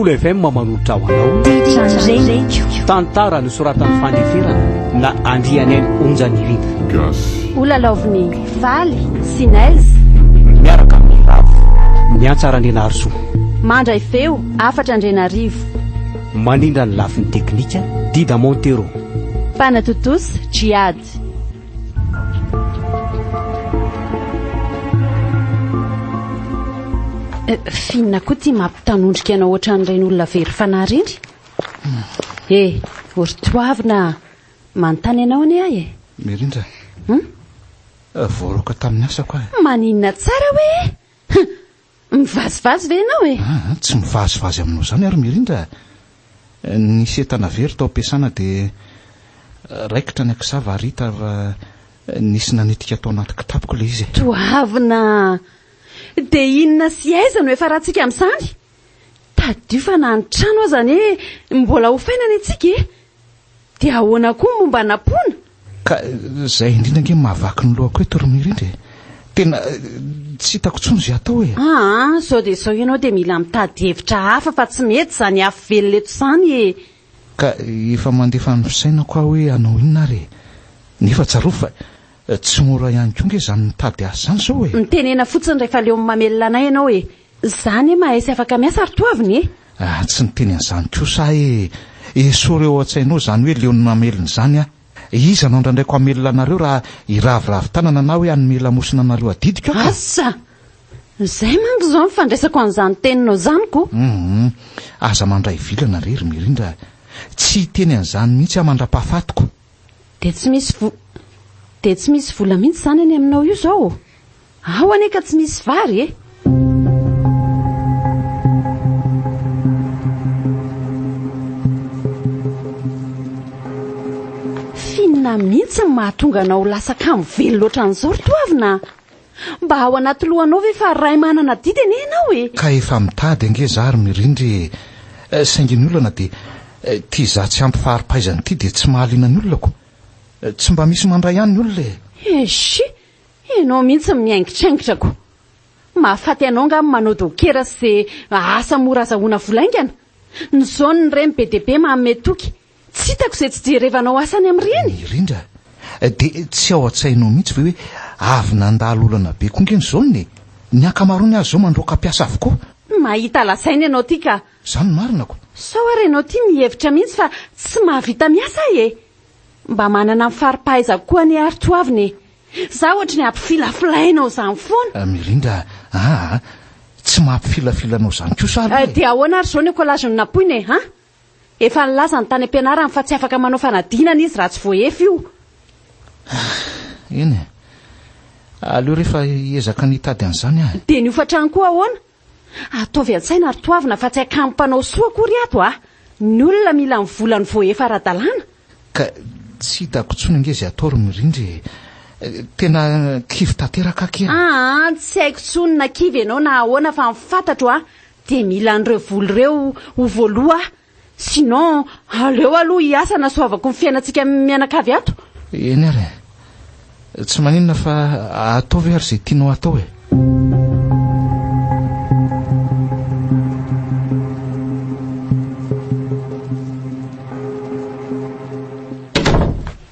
Kolo FM manolotra ho anao Tantara nosoratan'i Fandeferana na Andrianaina Onjanirina. Gasy. Holalaovin'i Faly sy Nez. Miaraka amin'i Ravo. Miantsa Randrianarisoa. Mandray feo, Hafatra Andrianarivo. Mandrindra ny lafiny teknika, Dida Montero. Mpanatontosa, Djihad. Eh, F'inona koa ity mampitanondrika anao ohatran'ireny olona very fanahy ireny? Eh, ry Toavina a! Manontany anao anie aho e! Mirindra, Hum? voaroaka tamin'ny asako aho e. Maninona tsara hoe? Hum! Mivazivazy ve ianao e? Aa, tsy mivazivazy aminao izany aho ry Mirindra a! Nisy entana very tao am-piasana dia raikitra ny ankisava ary hita fa nisy nanitika tao anaty kitapoko ilay izy e. Toavina a! Dia inona sy aiza no hiafarantsika amin'izany? Tadidio fa na ny trano aza anie mbola hofaina ny antsika e! Dia ahoana koa ny momba an'Ampoina? Ka izay indrindra ange no mahavaky ny lohako eto ry Mirindra e! Tena tsy hitako intsony izay hatao e! Aa, izao dia izao ianao dia mila mitady hevitra hafa fa tsy mety izany afo velona eto izany e! Ka efa mandefa ny fisainako aho hoe hanao inona ary e! Nefa tsarovy fa tsy mora ihany koa ange izany mitady asa izany izao e! Mitenena fotsiny rehefa leo ny mamelona anay ianao e! Za anie mahay sy afaka miasa ry Toavina e! Ah, tsy niteny an'izany kosa aho e! Esory ao an-tsainao izany hoe leon'ny mamelona izany aho. Iza no andrandraiko hamelona anareo raha hiraviravy tanana na hoe hanome lamosina anareo adidiko aho ka? Asa! Izay manko izao ny fandraisako an'izany teninao izany ko! Hum, aza mandray vilana re ry Mirindra a! Tsy hiteny an'izany mihitsy aho mandra-pahafatiko. Dia tsy misy vo. Dia tsy misy vola mihitsy izany any aminao io izao? Ao anie ka tsy misy vary e! F'inona mihitsy no mahatonga anao ho lasa kamo velona ohatran'izao ry Toavina a? Mba ao anaty lohanao ve fa ray manana adidy anie ianao e? Ka efa mitady ange za ry Mirindra e! Saingy ny olana dia ity za tsy ampy fahari-pahaizana ity dia tsy mahaliana ny olona ko! Tsy mba misy mandray ihany ny olona e! Eshi! Ianao mihitsy no miaingitraingitra ko! Mahafaty anao angaha ny manao dokera sy ze asa mora azahoana vola haingana? Ny zone ireny be dia be manome toky, tsy hitako izay tsy jerevanao asa any amin'ireny! Mirindra, dia tsy ao an-tsainao mihitsy ve hoe avy nandalo olana be koa nge ny zone e? Ny ankamaroany aza izao mandroaka mpiasa avokoa. Mahita lazaina ianao ity ka! Izany no marina ko! Sao ary ianao ity mihevitra mihitsy fa tsy mahavita miasa aho e! Mba manana ny fari-pahaizako koa anie ary toavina e! Za ohatry ny ampifilafilainao izany foana. Mirindra aa, tsy mampifilafila anao izany kosa aloha e! Dia ahoana ary izao ny écolage-n'i Nampoina e, an? Efa nilaza ny tany am-pianarany fa tsy afaka manao fanadinana izy raha tsy voaefy io. Eny e, aleo re fa hiezaka ny hitady an'izany aho e. Dia ny hofantrano koa ahoana? Ataovy an-tsaina ary toavina fa tsy akamo mpanao soa akory ato a! Ny olona mila ny volany voaefa ara-dalàna. Ka tsy hitako intsony ange izay atao ry Mirindra e! Tena kivy tanteraka aky a! Aa, tsy haiko intsony na kivy ianao na ahoana fa ny fantatro a, dia mila an'ireo vola ireo ho voaloa aho. Sinon, aleo aloha hiasa hanasoavako ny fiainantsika mianakavy ato. Eny ary e! Tsy maninona fa ataovy ary izay tianao hatao e!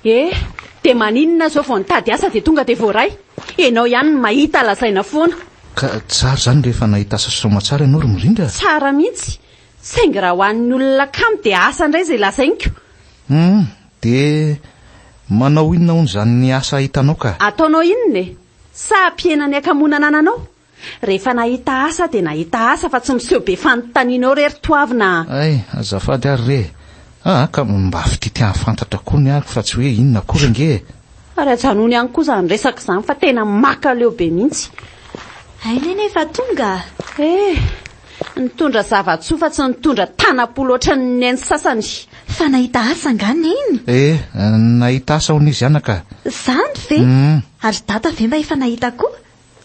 Eh! Dia maninona izao vao nitady asa dia tonga dia voaray? Ianao ihany no mahita lazaina foana. Ka tsara izany rehefa nahita asa soamatsara ianao ry Mirindra a! Tsara mihitsy! Saingy raha ho an'ny olona kamo dia asa indray izay lazainiko. Hum, dia manao inona hono izany asa hitanao ka? Ataonao inona e? Sa hampihena ny hakamoana anananao? Rehefa nahita asa dia nahita asa fa tsy miseho be fanontaniana eo re ry Toavina a! Hay, azafady ary re e! Aa ka mba fitia te hahafantatra koa ny ahy fa tsy hoe inona akory ange e! Ary ajanony ihany koa izany resaka izany fa tena makaleo be mihitsy. Hay neny efa tonga a! Eh! Nitondra zava-tsoa fa tsy nitondra tanam-polo ohatran'ny neny sasany. Fa nahita asa angaha neny? Eh! Nahita asa hono izy anaka. Zany ve? Hum. Ary dada ve mba efa nahita koa?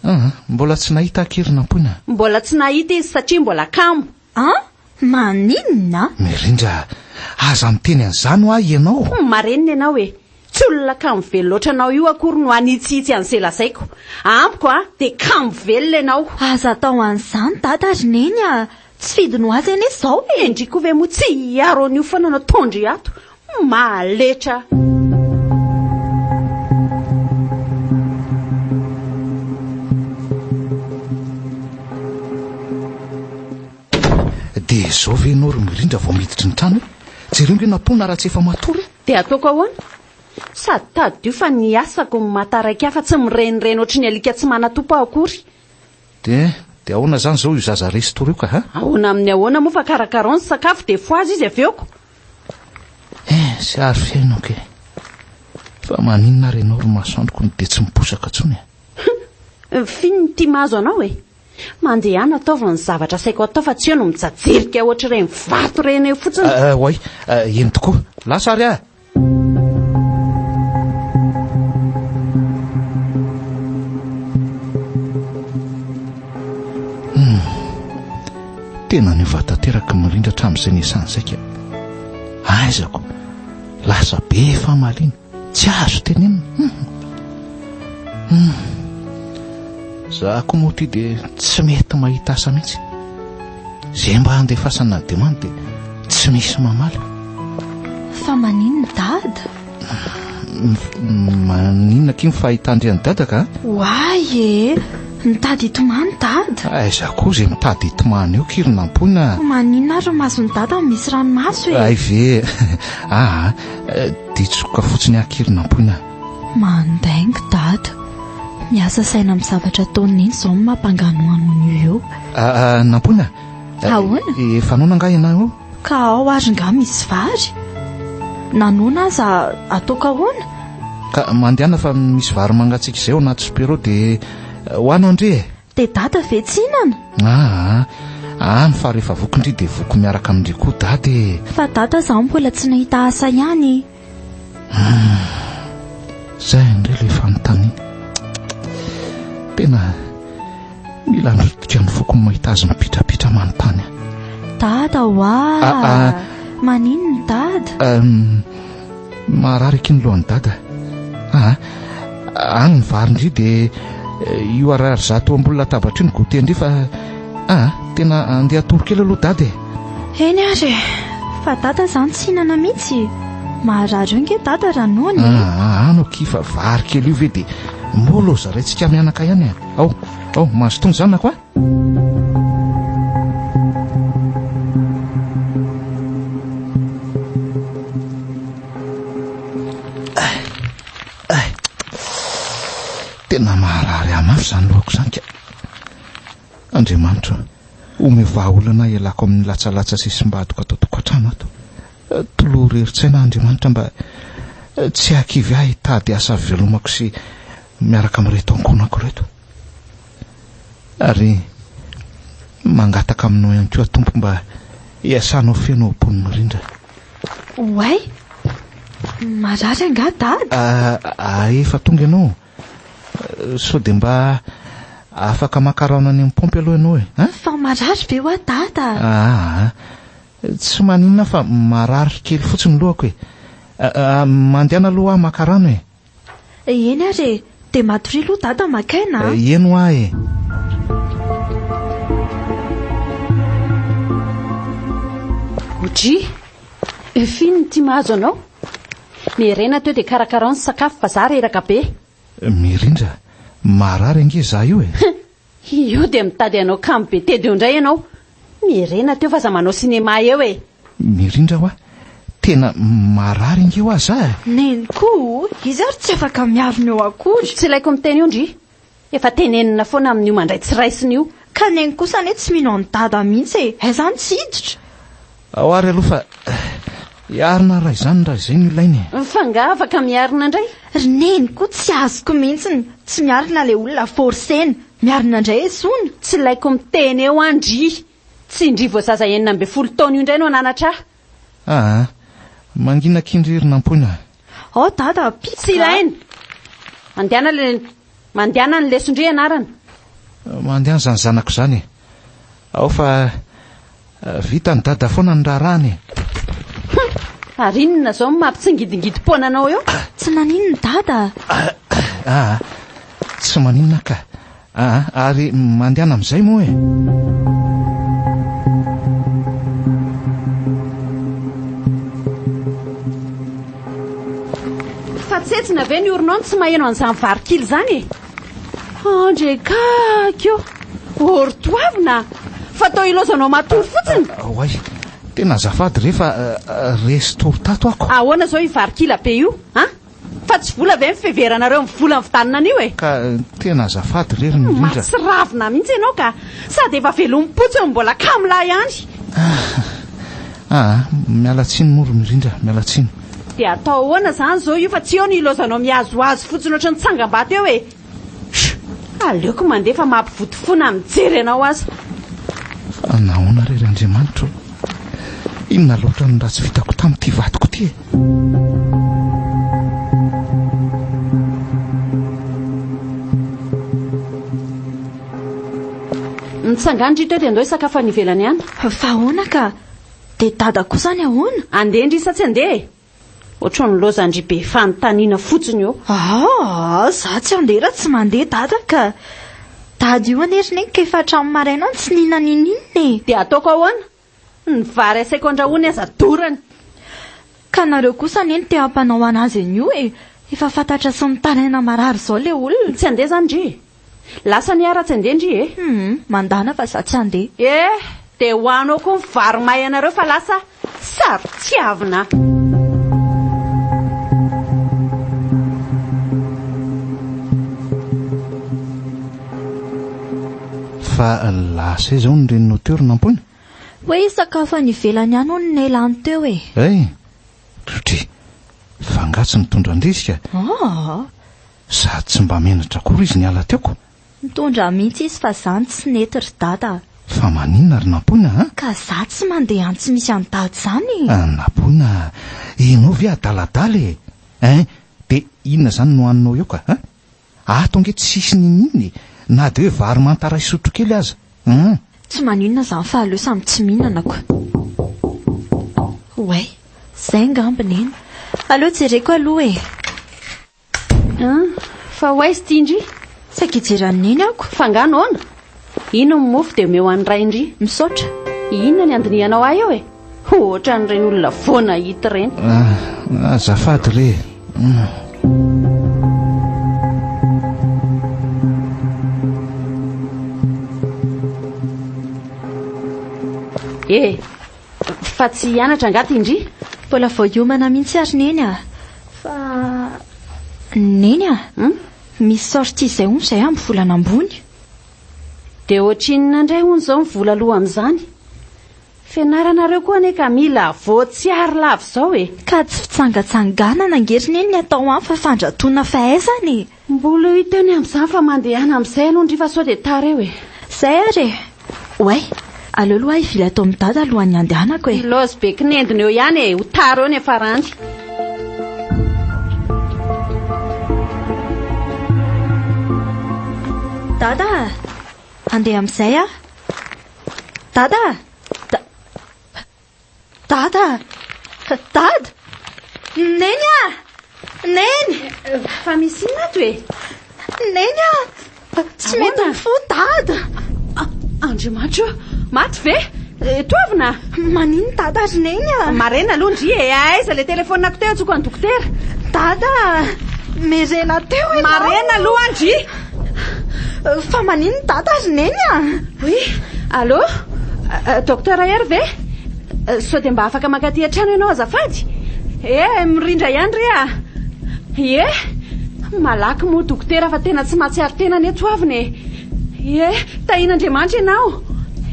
Hum, mbola tsy nahita aky ry Nampoina. Mbola tsy nahita izy satria mbola kamo. An? Maninona? Mirindra, aza miteny an'izany hoa ianao. Hum, marenina ianao e! Tsy olona kamo velona ohatranao io akory no hanitsihitsy an'izay lazaiko. Amiko a, dia kamo velona ianao. Aza atao an'izany dada ry neny a! Tsy fidiny ho azy anie izao e! Ndry koa ve moa tsy hiaro an'io foana no ataon-dry ato? Mahaletra! Dia izao ve ianao ry Mirindra vao miditry ny trano e? Jereo nge Nampoina raha tsy efa matory e! Dia ataoko ahoana? Sady tadidio fa ny asako no mahataraiky ahy fa tsy mirenireny ohatry ny alika tsy manan-tompo aho akory. Dia, dia ahoana izany izao io zaza resy tory io ka ha? Ahoana amin'ny ahoana moa fa karakarao ny sakafo dia fohaza izy avy eo ko! Eh, sy ary fihainoako e! Fa maninona ary ianao ry masoandroko no dia tsy miposaka intsony e? Hum! F'inona ity mahazo anao e? Mandehana ataovy ny zavatra asaiko atao fa tsy eo no mijajerika ohatr'ireny vato ireny eo fotsiny. Eh, oay, eny tokoa. Lasa ary aho! Hmm. Tena niova tanteraka mirindra hatramin'izay niasany saika. Aizako, lasa be famaliana, tsy azo tenenina. Hmm. Hmm. Za koa moa ity dia tsy mety mahita asa mihitsy. Izay mba handefasana demande dia tsy misy mamaly. Fa maninona dada? Maninona akia ny fahitandry an'i dada ka? Oay e! Mitady hitomany dada. Aiza koa izay mitady hitomany eo ki ry Nampoina? Maninona ary ny mason'i dada no misy ranomaso e? Hay ve? Aa, ditsoka fotsiny aho ki ry Nampoina. Mandainga dada. Miasa saina amin'ny zavatra ataon'i Neny izao no mampanganohano an'io eo. Ah, Nampoina? Ahoana? Efa noana angaha ianao io? Ka ao ary nga misy vary? Na noana aza ataoko ahoana? Ka mandehana fa misy vary mangatsiaka izay ao anaty sopero dia hoano ndry e! Dia dada ve tsy hinana? Aa, any fa rehefa voky ndry dia voky miaraka amin-dry koa dada e! Fa dada izaho mbola tsy nahita asa ihany e! Hum, zay indray ilay fanontaniana. Tena mila androtika ny foko ny mahita azy mipitrapitra manontany ahy. Dada hoa! Ah, ah. Maninona dada? Um, marary aky ny lohan'i dada. Ah, any ny vary ndry dia eh, io arary zato ambony latabatra io ny goûter ndry fa ah, tena andeha hatory kely aloha dada e. Eny ary e! Fa dada izany tsy hihinana mihitsy? Maharary eo nge dada raha noana e! Aa, ano akia fa vary kely io ve dia mbola ho zaraintsika mianaka ihany e! Ao, ao, mazotoa ny zanako a! Tena maharary ahy mafy izany lohako izany ka! Andriamanitra o! Omeo vahaolana aho hialako amin'ny latsalatsa sy simbadiko ato an-tokantrano ato. Tolory herin-tsaina aho Andriamanitra mba tsy hahakivy ahy hitady asa velomako sy miaraka amin'ireto ankohonako ireto. Ary mangataka aminao ihany koa Tompo mba hiasanao feno ao am-pon'ny mirindra. Oay! Marary angaha dada? Ah, efa tonga ianao. Sao dia mba afaka maka rano any amin'ny paompy aloha ianao e? An? Fa marary ve hoa dada? Aa, tsy maninona fa marary kely fotsiny ny lohako e. Mandehana aloha aho maka rano e. Eny ary e, dia matoria aloha dada maka aina a. Eny hoa e. Odry, f'inona ity mahazo anao? Miherena teo dia karakarao ny sakafo fa za reraka be. Mirindra, marary ange za io e! Io dia mitady hanao kamo be tedy eo indray ianao. Miherena teo fa aza manao cinéma eo e! Mirindra hoa, tena marary ange hoa za e! Neny koa, izy ary tsy afaka miarina eo akory. Tsy ilaiko miteny io ndry. Efa tenenina foana amin'io mandray tsy raisina io. Ka neny kosa anie tsy mino an'i dada mihitsy e! Aiza any tsy hiditra? Ao ary aloha fa hiarina raha izany raha izay no ilaina e! Fa nga afaka miarina indray? Ry neny koa tsy azoko mihitsiny, tsy miarina ilay olona forcena, miarina indray esoina. Tsy ilaiko miteny eo an ndry! Tsy ndry vao zaza 16 taona io indray no hananatra ahy. Aa! Mangina akia ndry ry Nampoina a! Ao dada pika Tsy ilaina! Mandehana le mandehana ny leson-dry ianarana. Mandehana izany zanako izany e! Ao fa vitan'i dada foana ny raharahany e! Hum! Ary inona izao no mampitsingidingidim-poana anao eo? Tsy maninona dada a! Aa! Tsy maninona ka! Aa! Ary mandehana amin'izay moa e! Fa tsetsina ve ny orinao no tsy maheno an'izany vary kil izany e? Andrekaky ô! Ory toavina! Fa toa ilaozanao matory fotsiny? Oay, tena azafady re fa resy tory tato ako. Ahoana izao io vary kila be io an? Fa tsy vola ve ny fiheveranareo ny vola nividanina an'io e? Ka tena azafady re ry Mirindra. Mahatsiravina mihitsy ianao ka! Sady efa velomim-potsy no mbola kamo lahy ihany. Aa, miala tsiny moa ry Mirindra, miala tsiny. Dia atao ahoana izany izao io fa tsy eo ny ilaozanao mihazohazo fotsiny ohatran'ny tsangambato eo e! Chut! Aleoko mandeha fa mampivotofoana mijery anao aza. Fa nahoana re ry Andriamanitra o? Inona loatra no ratsy vitako tamin'ity vadiko ity e? Mitsangana ndry teo dia andao hisakafo any ivelany any. Fa ahoana ka? Dia dada kosa any ahoana? Andeha ndry sa tsy andeha e? Ohatran'ny lozan-dry be fanontaniana fotsiny eo. Aa, za tsy handeha raha tsy mandeha dada ka. Dada io anie ry neny ka efa hatramin'ny maraina no tsy nihinana n'inon'inona e. Dia ataoko ahoana? Ny vary asaiko andrahoiny aza dorany. Ka nareo kosa anie no te hampanao anazy an'io e. Efa fantatra sy mitaraina marary izao ilay olona. Tsy handeha izany ndry e. Lasa ny ahy raha tsy handeha ndry e. Hum, mandana fa za tsy handeha. Eh! Dia ho anao koa ny vary may anareo fa lasa saro-tiavina. Fa lasa aiza hono ny reninao teo ry Nampoina? Hoe hisakafo any ivelany ihany hono Nela any teo e. Hay! Dry! Fa angaha tsy nitondra an-drisika? Aa! Sady tsy mba menatra akory izy niala teo ko. Nitondra mihitsy izy fa za no tsy nety ry dada a. Fa maninona ry Nampoina a? Ka za tsy mandeha any tsy misy an'i dada izany e. Nampoina a, enao ve adaladala e? Hein, dia inona izany no haninao eo ka? Hein? Ato ange tsisy n'inon'inona e, na dia hoe vary manta iray sotrokely aza. Hein? Tsy maninona izany fa aleo samy tsy mihinana ko. Oay, zay angamba neny. Aleo jereko aloha e. An, fa ho aiza ity ndry? Saika hijery an'i Neny aho ko. Fa angaha noana? Ino ny mofo dia omeo an'i Ray ndry. Misaotra. Inona ny andinihanao ahy eo e? Ohatran'ireny olona vao nahita ireny. Ah, azafady re. Eh, Fa tsy hianatra angaha ty ndry? Mbola vao hiomana mihitsy ary Neny a! Fa Neny a! Hum? Misy sortie izay hono izay amin'ny volana ambony. Dia ohatrinona indray hono izao ny vola aloha amin'izany? Fianaranareo koa anie ka mila voatsiary lava izao e! Ka tsy fitsangatsanganana ange ry Neny ny atao any fa fandratoana fahaizana e! Mbola eo teo ny amin'izany fa mandehana amin'izay aloha ndry fa sao dia tara eo e. Zay ary e! Oay! Aleo aloha hivily ato amin'i Dada alohan'ny handehanako e. Lozy be kinendina eo ihany e! Ho tara eo ny hafarany. Dada a! Handeha amin'izay aho. Dada a! Da. Dada! Dada! Neny a! Neny! Fa misy inona ato e? Neny a! Tsy mety mifoha Dada! Andriamanitra o! Maty ve? Toavina! Maninona Dada ry Neny a? Marena aloha ndry e! Aiza ilay telefaoniko teo antsoko an'i dokotera? Dada! Merena teo ianao! Marena aloha ndry! Fa maninona Dada ry Neny a? Oui, allô? Docteur Hery ve? Sao dia mba afaka mankaty an-trano ianao azafady? Eh, mirindra ihany re a! Ie, malaky moa dokotera fa tena tsy mahatsiaro tena anie Toavina e! Ie, tahian'Andriamanitra ianao!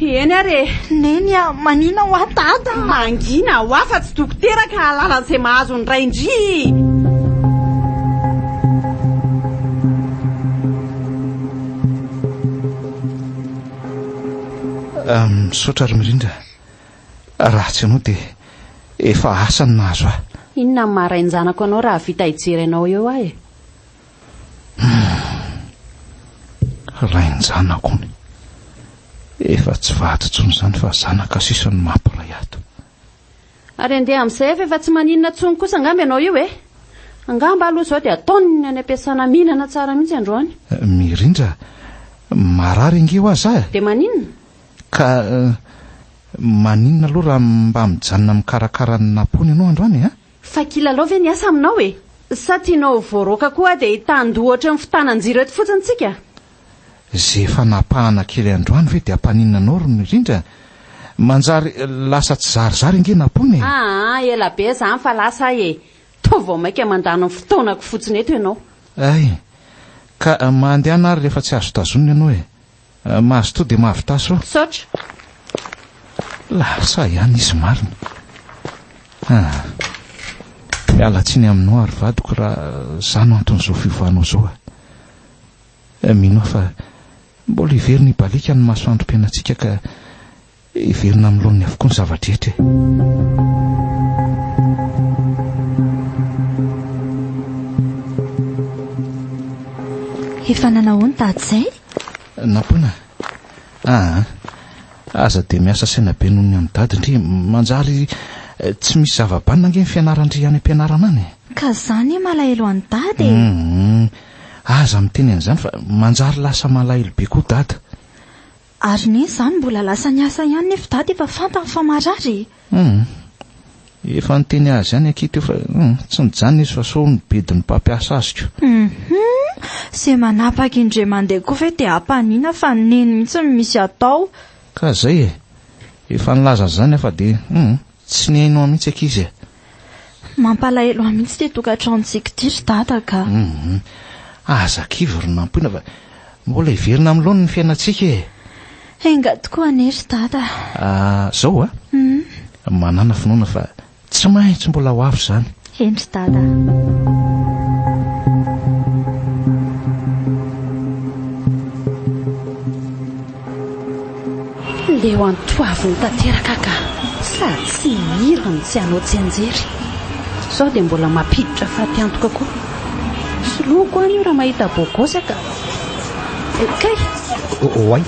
Eny ary e! Neny a, manina hoa Dada? Mangina hoa fa tsy dokotera ka hahalala an'izay mahazo ny rain-dry! Misaotra ry Mirindra. Raha tsy ianao dia efa asa no nahazo ahy. Inona no maha rain-janako anao raha vita hijery anao eo aho e? Rain-janako hono. Efa tsy vady intsony izany fa zanaka sisa no mampiray ato. Ary andeha amin'izay fa efa tsy maninona intsony kosa angamba ianao io e! Angamba aloha izao dia ataony ny any am-piasana mihinana tsara mihitsy androany. Mirindra, marary ange hoa za e! Dia maninona? Ka maninona aloha raha mba mijanona mikarakara ny napony ianao androany e? Fa kilalao ve ny asa aminao e? Sa tianao ho voaroaka koa aho dia hitandoha ohatry ny fitanan-jiro eto fotsiny tsika? Ze fanapahana kely androany ve dia hampaninona anao ry Mirindra? Manjary lasa tsy zarizary ange Nampoina e! Aa, ela be izany fa lasa aho e! Toa vao mainka mandany ny fotoanako fotsiny eto ianao. Hay! Ka mandehana ary rehefa tsy azo tazonina ianao e! Mazotoa dia mahavità soa. Misaotra. Lasa ihany izy marina. Ah. Miala tsiny aminao ary vadiko raha za no anton'izao fiovanao izao a. Mino aho fa mbola hiverina hibaliaka ny masoandrom-piainantsika ka Heverina amin'ny laoniny avokoa ny zava-drehetra e. Efa nanao ahoana dada izay? Nampoina? Aa, aza dia miasa saina be noho ny amin'i dada ndry, manjary tsy misy zava-banona ange ny fianaran-dry any am-pianarana any e. Ka za anie malahelo an'i dada e. Hum, aza miteny an'izany fa manjary lasa malahelo be koa dada. Ary neny izany mbola lasa niasa ihany nefa dada efa fantany fa marary e! Hum. Efa niteny azy ihany akia teo fa hum tsy nijanona izy fa sao nibedy ny mpampiasa azy ko. Hum. Ze manapaka indray mandeha koa ve dia hampanina fa neny mihitsy no misy atao. Ka zay e! Efa nilaza an'izany aho fa dia hum tsy nihaino ahy mihitsy akia izy e! Mampalahelo ahy mihitsy ity tokantranontsika ity ry dada ka. Hum. Aza kivy ry Nampoina fa mbola hiverina amin'ny laoniny ny fiainantsika e. Enga tokoa anie ry dada. Ah, zao a. Hum. Manàna finoana fa tsy maintsy mbola ho avy izany. Eny ry dada. Leo antoaviny tanteraka ka. Sady tsy hihira no tsy hanao tsianjery. Sao dia mbola mampiditra fatiantoka koa. Soloiko any io raha mahita bogosy ka. Kay! Oay!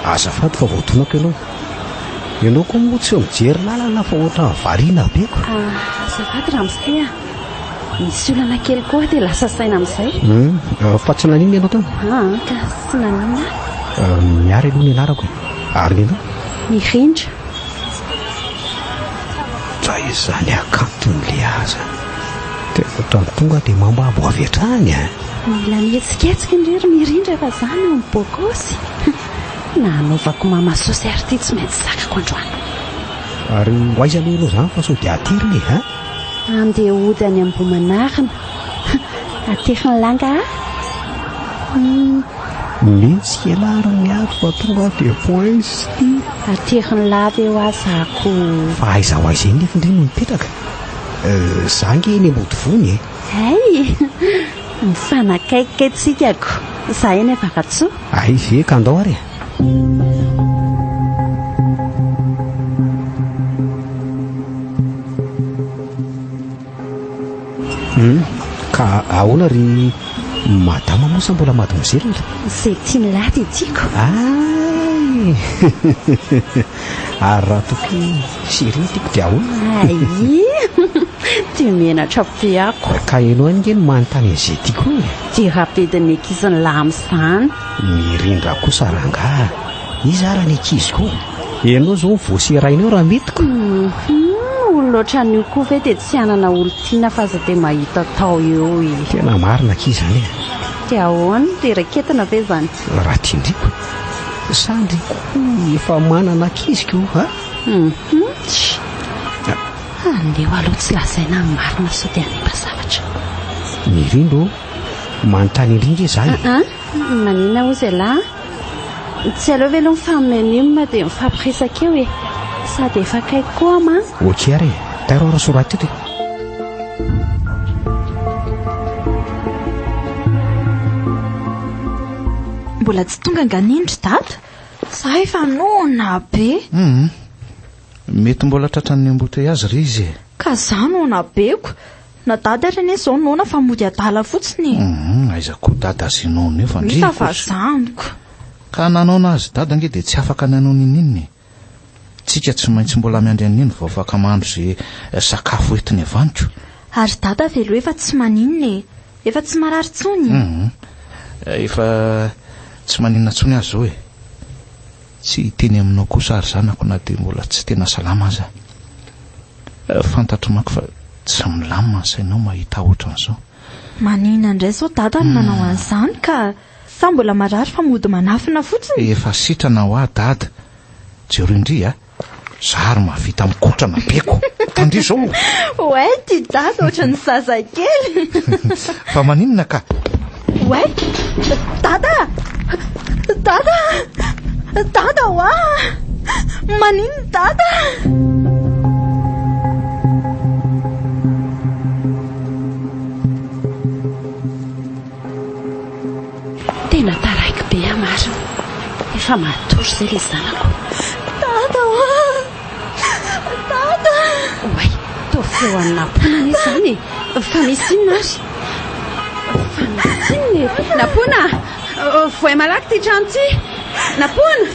Azafady fa voadonako ianao. Ianao koa moa tsy mijery lalana fa ohatran'ny variana be ko. Azafady ramose a! Nisy olana kely koa dia lasa saina amin'izay. Hum, fa tsy naninona ianao teo? Aa, ka tsy naninona aho. Miary aloha ny anarako e. Ary ny anao? Mirindra. Dray izany hakanton'ilay aza. Tena ohatran'ny tonga dia mambabo avy hatrany a! Mila mihetsiketsika indray ry Mirindra fa za no bogosy. Na hanaovako mama saosy ary ity tsy maintsy zakako androany. Ary ho aiza aloha ianao izany fa sao dia aterina e, a? Andeha hody any Ambohimanarina. Aterin'i Langa ahy. Mihetsika elah ry Miary fa tonga dia poince ty. Aterin'i Lava eo aho za ko. Fa aiza ho aiza eny nefa ndry no mipetraka? Za nge eny Ambodivony e. Hay! Mifanakaiky kay tsika ko. Za eny Avaratsoa. Hay ve ka andao ary e. Hum, ka ahoana ry madama moa sa mbola mademoiselle? Izay tian'i lahy dia tiako. Ay! Ary raha toa ka chérie no tiako dia ahoana? Ay! Dia menatra be ako. Ka ianao ange no manontany an'izay tiako eo e. Dia raha bedin'ny ankizin'ny lahy amin'izany? Mirindra kosa rangaha. Iza ara ny ankizy koa? Ianao izao no voaseraina eo raha mety ko. Hum, olona ohatran'io koa ve dia tsy hanana olon-tiana fa aza dia mahita atao eo e. Tena marina akia izany e. Dia ahoana? Dia raketina ve izany? Raha tian-dry ko. Sa ndry koa efa manana ankizy ko ha? Hum, tsia. Aleo aloha tsy lazaina ny marina sao dia hanimba zavatra. Mirindra ô, manontany indry nge za e. Aa, maninona hozy ialahy? Tsy aleo ve aloha mifanome num dia mifampiresaka eo e? Sady efa akaiky koa aho manko. Ok ary e, tairo ary soraty eto e. Mbola tsy tonga angaha neny ry dada? Za efa noana be. Hum, mety mbola tratran'ny embouteillage ry izy e. Ka za noana be ko. Na dada ary anie zao noana fa mody adala fotsiny e. Hum, aiza koa dada azy noana eo fa ndry Hita fa zaniko. Ka nanaona azy dada ange dia tsy afaka nanao ninoninona e. Tsika tsy maintsy mbola miandry an'iny vao afaka mahandro ze sakafo entiny avy any ko. Ary dada ve aloha efa tsy maninona e. Efa tsy marary intsony? Hum, efa tsy maninona intsony aho zao e. Tsy hiteny aminao kosa ary zanako na dia mbola tsy tena salama aza. Fantatro manko fa tsy milamina ny sainao mahita ahy ohatran'izao. Maninona indray sao dada no nanao an'izany ka? Sa mbola marary fa mody manafina fotsiny? Efa sitrana hoa dada. Jereo indry a! Za ary mahavita mikotrana be ko! Tandria zao! Oay ty dada ohatran'ny zazakely! Fa maninona ka? Oay! Dada! Dada! Dada oa! Maninona dada? Tena taraiky be aho marina. Efa matory izay ilay zanako. Dada oa! Dada! Oay, toa feo an'i Nampoina anie izany e! Fa misy inona ary? Fa misy inona e? Nampoina! Voay malaky ity trano ity! Nampoina!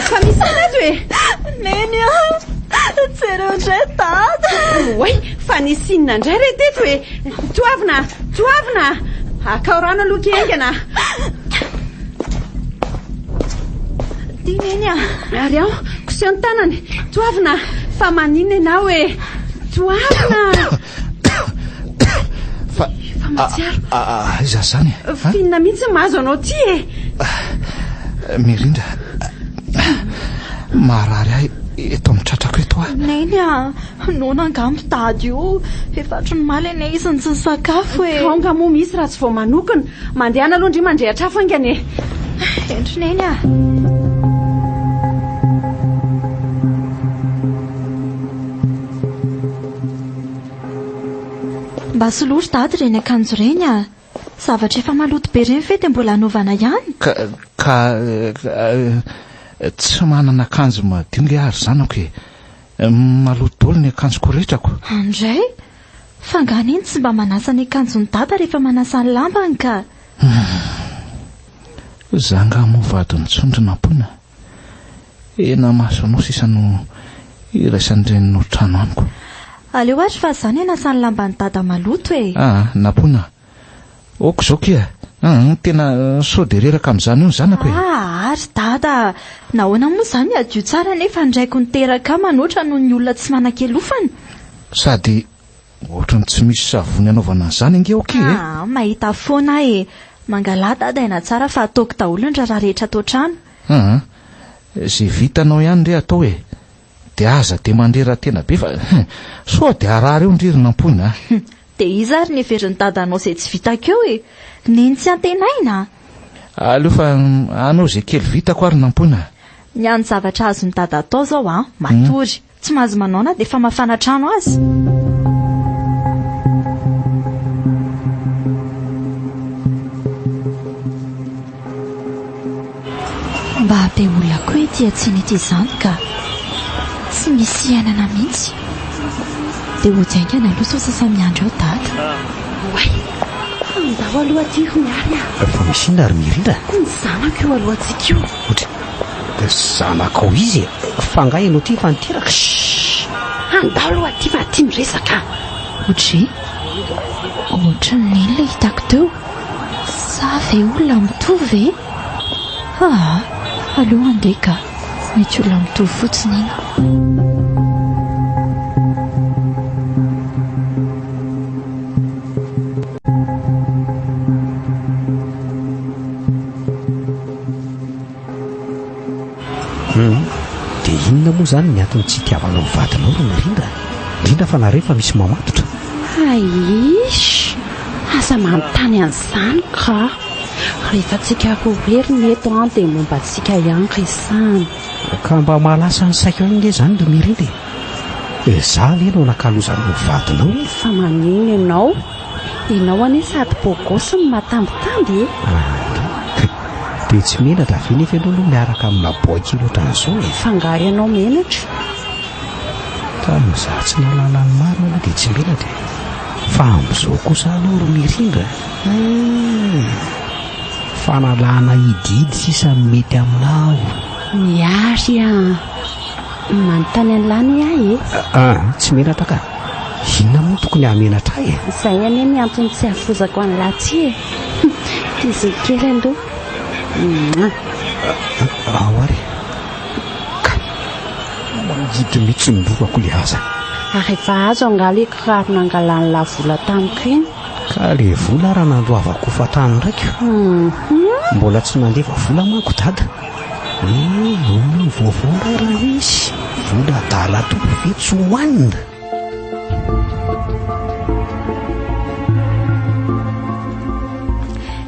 Fa misy inona ato e? Neny a! Jereo indray dada! Oay, fa nisy inona indray re teto e? Toavina! Toavina! Akao rano aloha ki haingana! Ty Neny a! Ary ao, koseho ny tanany! Toavina! Fa maninona ianao e? Toavina! Fa Efa mahatsiaro. aiza izany e? F'inona mihitsy no mahazo anao ty e? Mirindra, marary ahy eto amin'ny tratrako eto aho. Neny a! Noana angamba dada io. Efa hatry ny omaly anie izy no tsy nisakafo e. Kao nga moa misy raha tsy vao manokana. Mandehana aloha ndry mandrehitra afo haingana e. Entro Neny a. Mba soloy ry dada ireny akanjo ireny a. Zavatra efa maloto be ireny ve dia mbola anaovana ihany? Ka, ka, tsy manana akanjo madio nge aho ry zanako e. Maloto daholo ny akanjoko rehetrako. Andray! Fa angaha neny tsy mba manasa ny akanjon'i dada rehefa manasa ny lambany ka! Za angaha moa vadiny intsony ry Nampoina? Hena masonao sisa no iraisan'ny reninao trano amiko. Aleo ary fa za ny hanasa ny lamban'i dada maloto e! Aa, Nampoina, Ok izao kia a! Tena sao dia reraka amin'izany eo ny zanako e! Ah ary dada a! Nahoana moa izany hadio tsara nefa ny raiko niteraka ahy manoatra noho ny olona tsy manan-kelofana? Sady ohatran'ny tsy misy savony anaovana an'izany ange ok e! Ah, mahita foana aho e! Mangalà dada aina tsara fa ataoko daholo ny raharaha rehetra ato an-trano. Aa, izay vitanao ihany re atao e! Dia aza dia mandrera-tena be fa sao dia harary eo ndry ry Nampoina a! Dia iza ary ny heverin'i dadanao izay tsy vitako eo e? Neny tsy antenaina a! Aleo fa hanao izay kely vitako ary Nampoina a! Ny hany zavatra azon'i dada atao izao an, matory. Tsy mahazo manao na dia famafana trano aza. Mba be olona koa ety an-tsena ety izany ka. Tsy misy iainana mihitsy. Dia hody haingana aloha sao sasa miandry ao dada. Oay! Andao aloha aty ry Miary a! Fa misy inona ry Mirindra? Ny zanako io alohantsika io. Ohatry ny zanakao izy e! Fa angaha ianao ity efa niteraka? Shh! Andao aloha aty fa aty miresaka. Ohatry Ohatry ny inona ilay hitako teo? Sa ve olona mitovy e? Aa, aleo handeha ka. Mety olona mitovy fotsiny iny. Hum, dia inona moa izany ny antony tsy itiavanao ny vadinao ry Mirindra? Indrindra fa nareo efa misy mamatotra. Aiish! Aza manontany an'izany ka! Rehefa tsika roa irery ny eto an dia momba antsika ihany resahana. Ka mba mahalasa ny saiko ihany nge izany ry Mirindra e! Za ve no anakalozanao ny vadinao e? Fa maninona ianao? Ianao anie sady beau gosse no matambitamby e! Andry, dia tsy menatra ve nefa ianao aloha miaraka amina boay kely ohatran'izao e? Fa angaha ianao menatra? Tamin'izaho tsy nahalala ny marina aloha dia tsy menatra e! Fa amin'izao kosa aloha ry Mirindra a! Fanalana hidihidy sisa no mety aminao. Miary a! Manontany an'lah anie aho e! Ah, tsy menatra ka! Inona moa no tokony hahamenatra ahy e? Izay anie ny antony tsy hahafozako an'lah ty e! Bisous kely aloha. Mouah! Ao ary e! Ka! Mangidy mihitsy ny lohako le aza. Ary efa azo angaha le kiraro nangalan'lah vola tamiko iny? Ka le vola ara nandoavako hofan-trano ndraika. Mbola tsy nandefa vola manko dada. Inona ny vaovao ndray raha misy? Vola adala tompo ve tsy hohanina?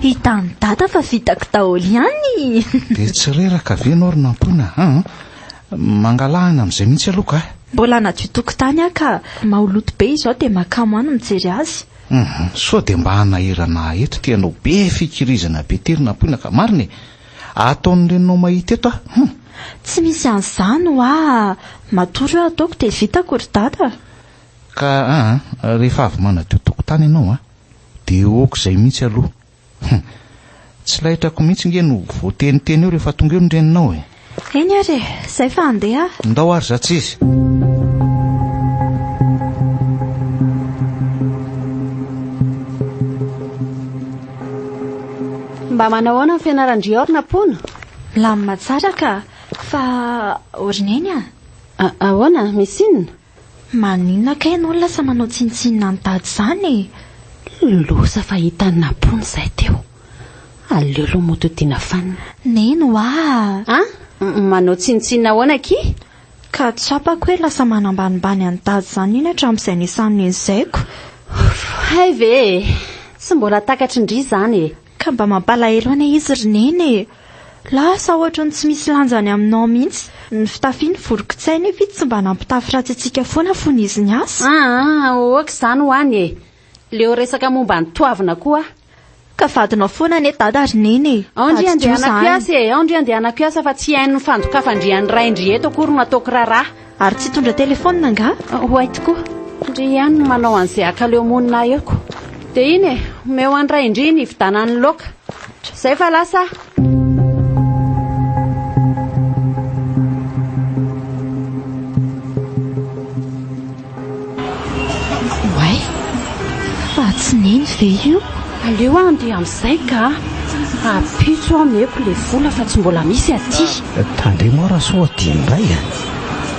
Hitan'i dada fa vitako daholo ihany. Dia tsy reraka ve ianao ry Nampoina an? Mangalaha aina amin'izay mihitsy aloha ka. Mbola hanadio tokotany aho ka maholoto be izao dia makamo any mijery azy. Hum, sao dia mba hanahirana ahy eto ity anao be fikirizana be ity ry Nampoina ka. Marina e! Ataon'ny reninao mahita eto aho. Hum. Tsy misy an'izany hoa! Matory eo ataoko dia vitako ry dada. Ka aa, rehefa avy manadio tokotany ianao an, dia ok izay mihitsy aloha. Hum. Tsy laitrako mihitsy nge no voateniteny eo rehefa tonga eo ny reninao e. Eny ary e, zay fa handeha aho. Ndao ary za tsy izy. Mba manao ahoana ny fianaran-dry Orna Pona? Milamina tsara ka, fa ry Neny a! Ahoana, misy inona? Maninona kay ianao lasa manao tsinontsinona an'i dada izany e? Loza fa hitan'i Nampoina izay teo. Aleo aloha mody hodiana fanina. Neny hoa! An? Manao tsinontsinona ahoana akia? Ka tsapako hoe lasa manambanimbany an'i dada izany iny hatramin'izay niasan'i Neny zaiko. Hay ve e! Tsy mbola takatry ndry izany e! Ka mba mampalahelo anie izy ry Neny e! Lasa ohatry ny tsy misy lanjany aminao mihitsy ny fitafiany vorokitsay nefa izy tsy mba nampitafy ratsy antsika foana fony izy niasa. Aa, ok izany ho any e! Leo resaka momba an'i Toavina koa aho. Ka vadinao foana anie dada ry neny e! Ao ndry Tadidio andehanako izany. hiasa e! Ao ndry andehanako hiasa fa tsy hain'ny fandokafan-dry an'ny rain-dry eto akory no ataoko raharaha. Ary tsy hitondra telefaonina angaha? Ho hay tokoa. Ndry ihany no manao an'izay hakaleo monina ahy eo ko. Dia iny e, omeo an'i rain-dry ny hividanany laoka. Izay fa lasa aho. Oay! Fa tsy neny ve io? Aleo aho handeha amin'izay ka! Ampitso aho omeko ilay vola fa tsy mbola misy aty. Tandremo aho Rasoa dia indray a!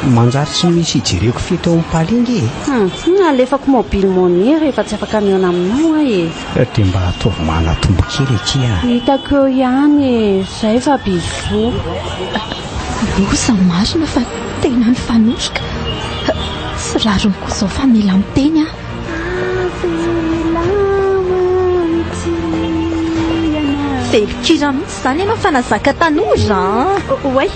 Manjary tsy misy hijereko fety ao amin'ny palais nge e! Hum, alefako mobile money rehefa tsy afaka mihaona aminao aho e! Dia mba ataovy manatombo kely akia a! Hitako eo ihany e! Zay fa bisous! Loza marina fa tena nifanoroka! Tsy rariny koa izao fa mila miteny aho. Velon-kira mihitsy izany ianao fa nazaka tanora an! Oay!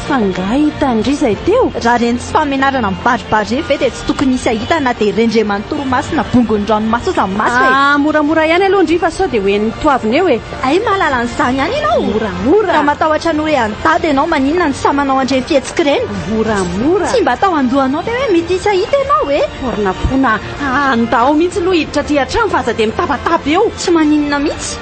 Fa angaha hitan-dry izay teo? Raha ireny tsy fahamenarana mibaribary ireny ve dia tsy tokony hisy hahita na dia rendreman'ny torimaso na bongon'ny ranomaso aza ny maso e! Ah, moramora ihany aloha ndry fa sao dia ho henon'ny toavina eo e! Hay mahalala an'izany ihany ianao? Moramora! Raha matahotra ny ho rehan'i Dada ianao maninona no sahy manao an'ireny fihetsika ireny? Moramora! Tsy mba tao an-dohanao ve hoe mety hisy hahita ianao e? Ornapona, andao mihitsy aloha hiditra aty an-trano fa aza dia mitabataba eo! Tsy maninona mihitsy!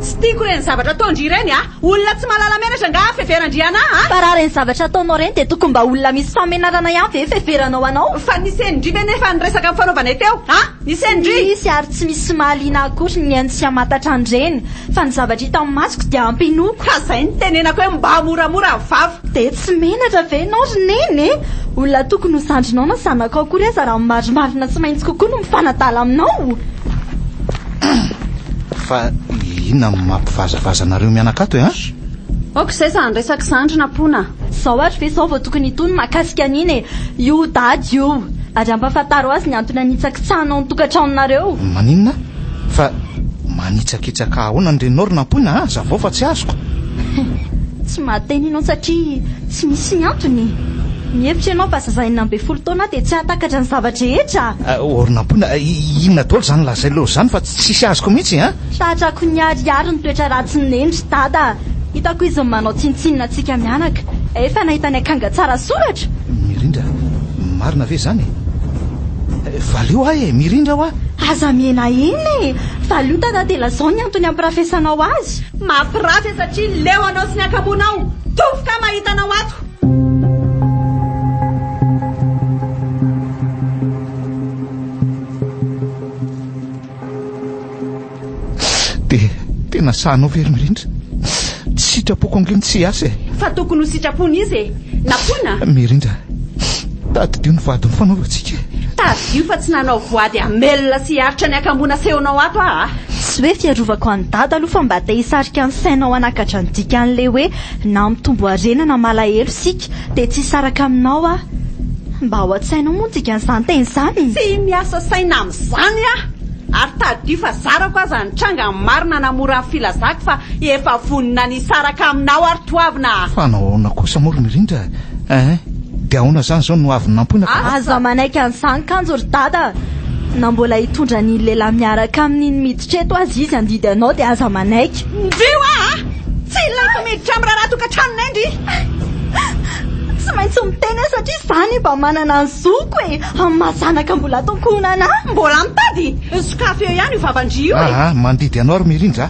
Tsy tiako ireny zavatra ataon-dry ireny a! Olona tsy mahalala menatra angaha fiheveran-dry anà a! Fa raha ireny zavatra ataonao ireny dia tokony mba olona misy fahamenarana ihany ve fiheveranao anao? Fa nisy henon-dry ve nefa ny resaka nifanaovanay teo a? Nisy henon-dry? Tsy nisy ary tsy misy mahaliana akory ny mihaino sy hamantatra an'ireny fa ny zavatra hita amin'ny masoko dia ampy inoako. Ka izay no tenenako hoe mba moramora ny vava. Dia tsy menatra ve ianao ry Neny e? Olona tokony ho zandrinao na zanakao akory aza raha ny marimarina sy mahitsy kokoa no mifanadala aminao. Fa inona no mampivazavaza anareo mianaka ato e an? Aoka izay izany resaka izany ry Nampoina a! Izao ary ve izao vao tokony hitony mahakasika an'iny e! Io dada io! Ary ampahafantaro azy ny antony hanitsakitsahanao ny tokantranonareo! Maninona? Fa manitsakitsaka ahoana ny reninao ry Nampoina a? Hazavao fa tsy azoko! Tsy mahateny ianao satria tsy misy ny antony e! Mihevitra ianao fa zaza 16 taona dia tsy hahatakatra ny zava-drehetra? Ô ry Nampoina, inona daholo izany lazainao izany fa tsisy azoko mihitsy a! Tratrako niharihary ny toetra ratsin'i Neny ry Dada a! Hitako izy manao tsinontsinona antsika mianaka. Efa nahita ny akanga tsara soratra! Mirindra, marina ve izany e? Valio ahy e! Mirindra hoa! Aza mihenahena e! Valio Dada dia lazao ny antony hampirafesanao azy! Mampirafy satria leo anao sy ny akamonao! Tofoka mahita anao ato! Dia tena sahanao ve ry Mirindra? Tsy sitrapoko ange ny tsy hiasa e! Fa tokony ho sitrapon'iza e? Nampoina? Mirindra, tadidio ny vady nifanaovantsika e! Tadidio fa tsy nanao voady hamelona sy hiaritra ny hakamboana asehonao ato aho a! Tsy hoe fiarovako an'i Dada aloha fa mba te hisarika ny sainao hanakatra ny dikan'ilay hoe na mitombo harena na malahelo isika dia tsy hisaraka aminao aho. Mba ao an-tsainao moa ny dikan'izany teny izany? Tsy miasa saina amin'izany aho! Ary tadidio fa zarako aza nitranga ny marina namora ny filazako fa efa vonona ny hisaraka aminao ary toavina a! Fa nahoana kosa moa ry Mirindra eh? Dia ahoana izany izao no avy nampoina ka. Aza manaiky an'izany kanjo ry Dada a! Na mbola hitondra an'iny lehilahy miaraka aminy iny miditra eto aza izy handidy anao dia aza manaiky. Ndry hoa a! Tsy ilaiko miditra amin'ny raharaha tokantranonay ndry! Tsy maintsy miteny aho satria izaho anie mba manana ny zoko e! Amin'ny maha zanaka mbola ato ankohonana ahy. Mbola mitady? Sokafy eo ihany io vavan-dry io e! Aa, mandidy anao ry Mirindra a!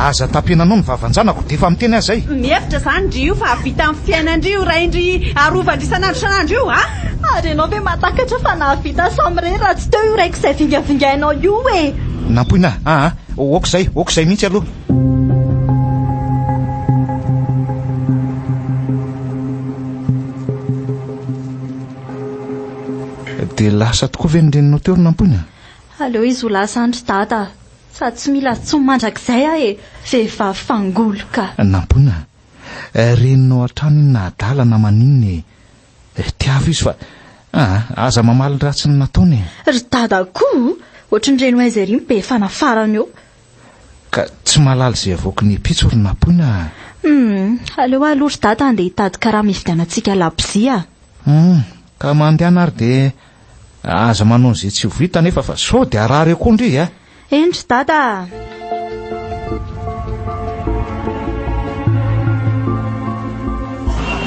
Aza tapenanao ny vavan-janako dia efa miteny aho izay! Mihevitra izany ndry io fa hahavita ny fiainan-dry io rain-dry arovan-dry isan'andro isan'andro io a! Ary ianao ve mahatakatra fa nahavita samirery raha tsy teo io raiko izay vingavingainao io e! Nampoina a! Aa, ok izay, ok izay mihitsy aloha! Dia lasa tokoa ve ny reninao teo ry Nampoina? Aleo izy ho lasa any ry Dada a! Sady tsy mila azy intsony mandrakizay aho e! Vehivavy fangoloka! Nampoina a! Reninao hatrany iny na adala na maninona e! Tiavo izy fa aa! Aza mamaly ny ratsy ny nataony e! Ry Dada koa! Ohatry ny reny ho aiza ery ny be fanafarana eo! Ka tsy mahalala izay avoaky ny epitso ry Nampoina a! Hum! Aleo aloha ry Dada handeha hitady karama hividianantsika labozia a! Hum! Ka mandehana ary dia aza manao an'izay tsy ho vita anefa fa sao dia harary eo koa ndry a! Eny ry Dada a!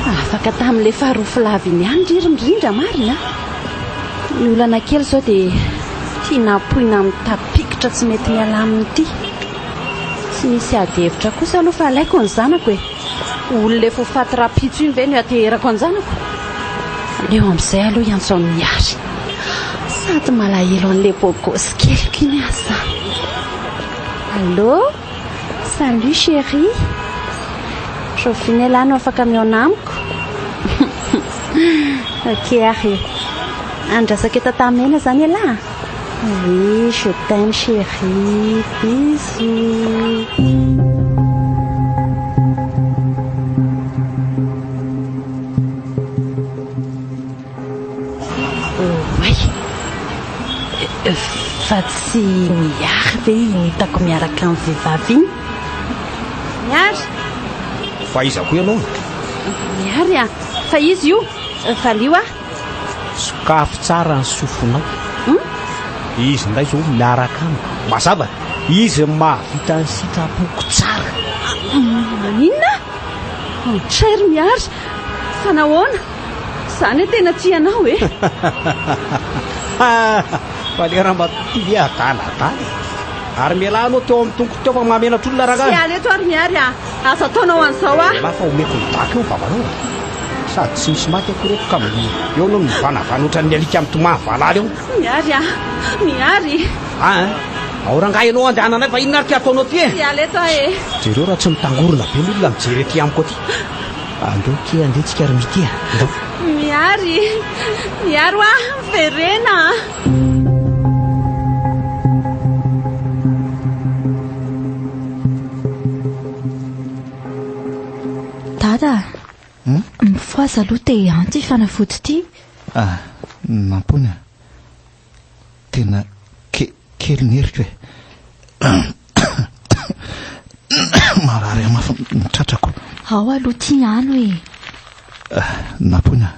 Afaka tamin'ilay farofy lava iny ihany ndry ry Mirindra marina a! Ny olana kely izao dia ity nampoina mitapikitra tsy mety miala aminy ity. Tsy misy ady hevitra kosa aloha fa alaiko ny zanako e! Olona efa ho faty rahampitso iny ve no hianteherako an-janako? Aleo amin'izay aloha hiantso an'i Mihary. Sady malahelo an'ilay beau gosse keliko iny aho izany. Allô? Salut chérie. Rahoviana ialahy no afaka mihaona amiko? Ok ary e. Andrasako eto Antahamena izany ialahy? Oui, je t'aime chérie. Bisous. Oay! Fa tsy Mihary ve iny hitako miaraka amin'ny vehivavy iny? Mihary! Fa iza koa ianao? Mihary a! Fa iza io? Valio aho. Sokafy tsara ny sofinao. Hum? Izy indray izao miaraka amiko. Mazava, izy no mahavita ny sitrapoko tsara. Maninona? Cher Mihary, fa nahoana? Za anie tena tia anao e! Fa le ramatoa ty ve adaladala e? Ary mialà anao teo amin'ny tongotro teo fa mahamenatra olona rangahy. Tsy hiala eto ary Mihary a! Aza ataonao an'izao aho. Mialà fa omeko ny daka eo ny vavanao a! Sady tsy misy maty akory eto ka eo anao mivanavana ohatran'ny alika mitomany valala eo. Mihary a! Mihary! Aa! Ao rangahy ianao andehananay fa inona ary ty ataonao ty e? Hiala eto aho e! Jereo raha tsy mitangorona be ny olona mijery aty amiko aty. Andao ty andeha tsika ry Mity a! Andao. Mihary! Mihary hoa! Miverena a! Dada a! Mifohaza aloha te hianto ity fanafody ity. Ah, Nampoina. Tena ke kely ny heriko e. Marary ahy mafy ny tratrako. Ao aloha ity ano e. Ah, Nampoina.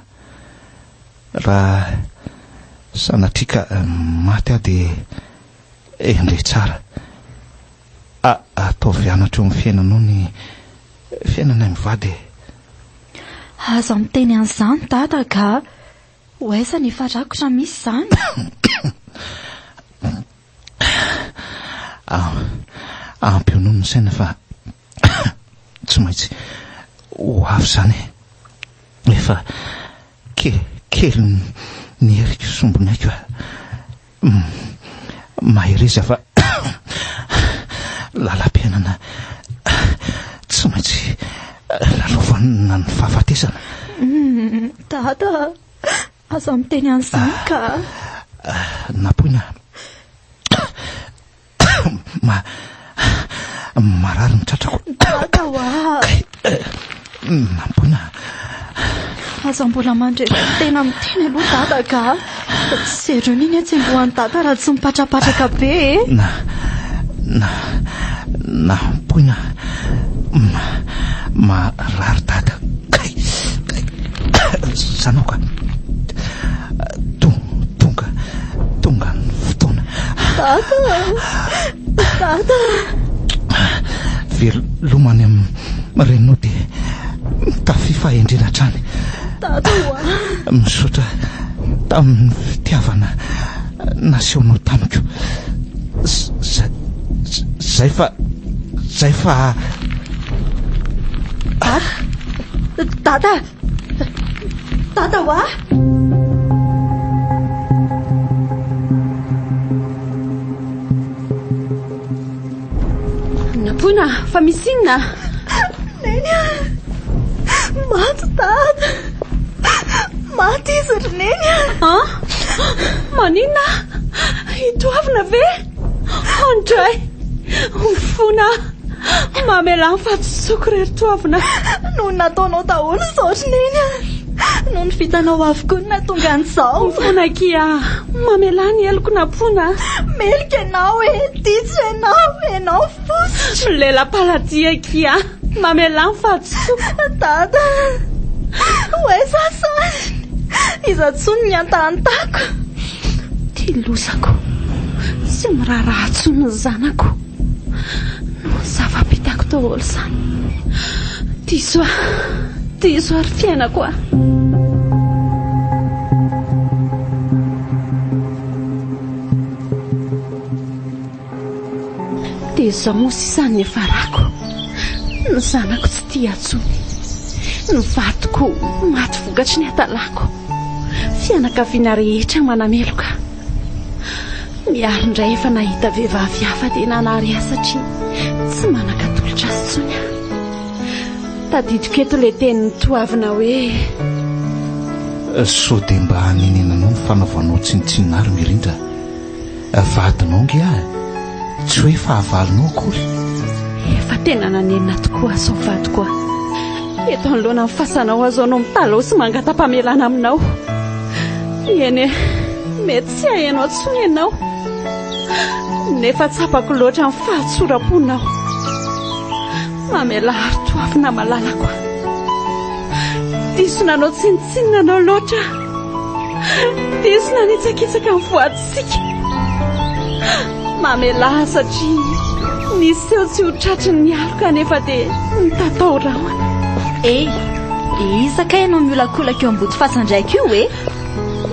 Raha sanatria ka maty aho dia endrey tsara. A ataovy anatra eo amin'ny fiainanao ny fiainanay mivady e. Aza miteny an'izany dada ka. Ho aiza ny efa rakotra misy izany? Ampionony ny saina fa tsy maintsy ho avy izany e. Efa kely ny heriko sombinaiko a. Mahereza fa lalam-piainana tsy maintsy. Lalaovana ny fahafatesana. Dada, aza miteny an'izany ka. Nampoina. Ma, marary ny tratrako. Dada hoa. Kay, nampoina. Aza mbola mandreraka tena miteny aloha dada ka. Jereo ny iny hatsembohan'i dada raha tsy mipatrapatraka be e. Na, na, nampoina. Ma, marary dada. Kay, kay. Zanao ka. Tonga, tonga ny fotoana. Dada! Dada! Veloma any amin'ny reninao dia mitafia fahendrena hatrany. Dada hoa! Misaotra tamin'ny fitiavana nasehonao tamiko. Zay fa, zay fa. Dada! Dada! Dada hoa! Nampoina, fa misy inona? Neny a! Maty dada! Maty izy ry Neny a! An? Maninona? Itoavina ve? Andray! Mifona aho. Mamelà ny fahadisoako re ry Toavina. Noho ny nataonao daholo izao ry Neny a. Noho ny vitanao avokoa no nahatonga an'izao. Mifona akia. Mamelà ny heloko Nampoina a. Meloka ianao e. Diso ianao. Ianao fositra. Milela-paladia akia. Mamelà ny fahadisoako. Dada. Ho aiza aho izany? Iza intsony ny hantahantako? Ity lozako. Tsy miraharaha intsony ny zanako. Noho ny zava-bitako daholo izany. Diso aho. Diso aho ry fiainako a. Dia izao moa sisa ny niafarako. Ny zanako tsy tia intsony. Ny vadiko maty vokatry ny hadalako. Fianakaviana rehetra manameloka. Miaro indray efa nahita vehivavy hafa dia nanary ahy satria tsy manan-katolotra azy intsony aho. Tadidiko eto ilay tenin'i Toavina hoe. Sao dia mba hanenenanao ny fanaovanao tsinontsinona ahy ry Mirindra a. Vadinao ange aho e. Tsy hoe fahavalonao akory. Efa tena nanenina tokoa aho izao vadiko a. Eto anoloana ny fasanao aho izao no mitalaho sy mangata-pamelana aminao. Eny e, mety tsy haheno intsony ianao. Nefa tsapako loatra ny fahatsoram-ponao. Mamelà ary toavina malalako a. Diso nanao tsinontsinona anao loatra aho. Diso nanitsakitsaka ny voadintsika. Mamelà satria niseho tsy ho tratry ny alo kanefa dia nitatao rahona. Eh! Iza kay ianao miolakolaka eo ambody fasan-draiko io eh?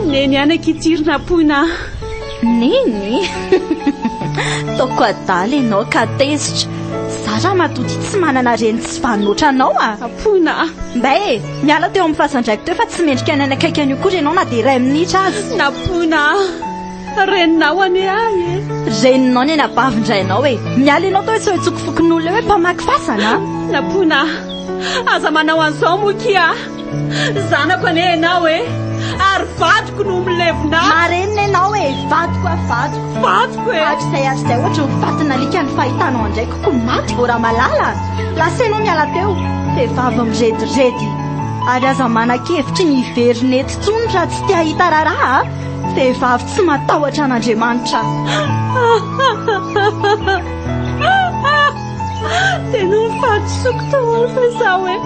Neny ihany akia ity ry Nampoina a! Neny? Ataoko adala ianao ka tezitra. Za ramatoa ity tsy manana reny tsy vanona ohatranao a! Nampoina a! Mbay e! Miala teo amin'ny fasan-draiko teo fa tsy mendrika ny hanakaiky an'io akory ianao na dia iray minitra aza. Nampoina a! Reninao anie ahy e! Reninao ny anabavin-drainao e! Miala ianao tao hoe tsy ho antsokofokon'olona eo hoe mpamaky fasana a! Nampoina a! Aza manao an'izao moa kia! Zanako anie ianao e! Ary vadiko no milevina ahy! Marenina ianao e! Vadiko aho, vadiko! Vadiko e! Hatrizay hatrizay ohatry ny fatin'alika ny fahitanao an-draiko koa maty vao Ramalala! Lasa ianao miala teo! Vehivavy mirediredy! Ary aza manan-kevitry ny hiverina eto intsony raha tsy te hahita raharaha a! Vehivavy tsy matahotra an'Andriamanitra. Dia noho ny fahadisoako daholo ve izaho e?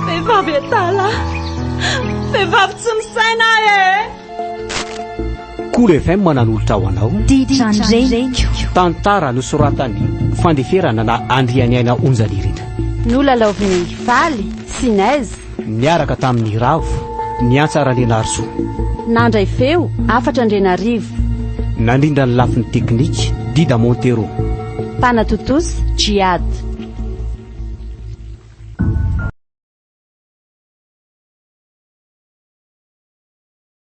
Vehivavy adala. Vehivavy tsy misaina aho e! Kolo FM nanolotra ho anao. Ditran-dreniko. Tantara nosoratan'i Fandeferana na Andrianiaina Onjanirina. Nolalaovin'i Faly sy Nez. Niaraka tamin'i Ravo, Niantsa Randrianarisoa. Nandray feo, Hafatra Andrianarivo. Nandrindra ny lafiny teknika, Dida Montero. Mpanatontosa, Djihad.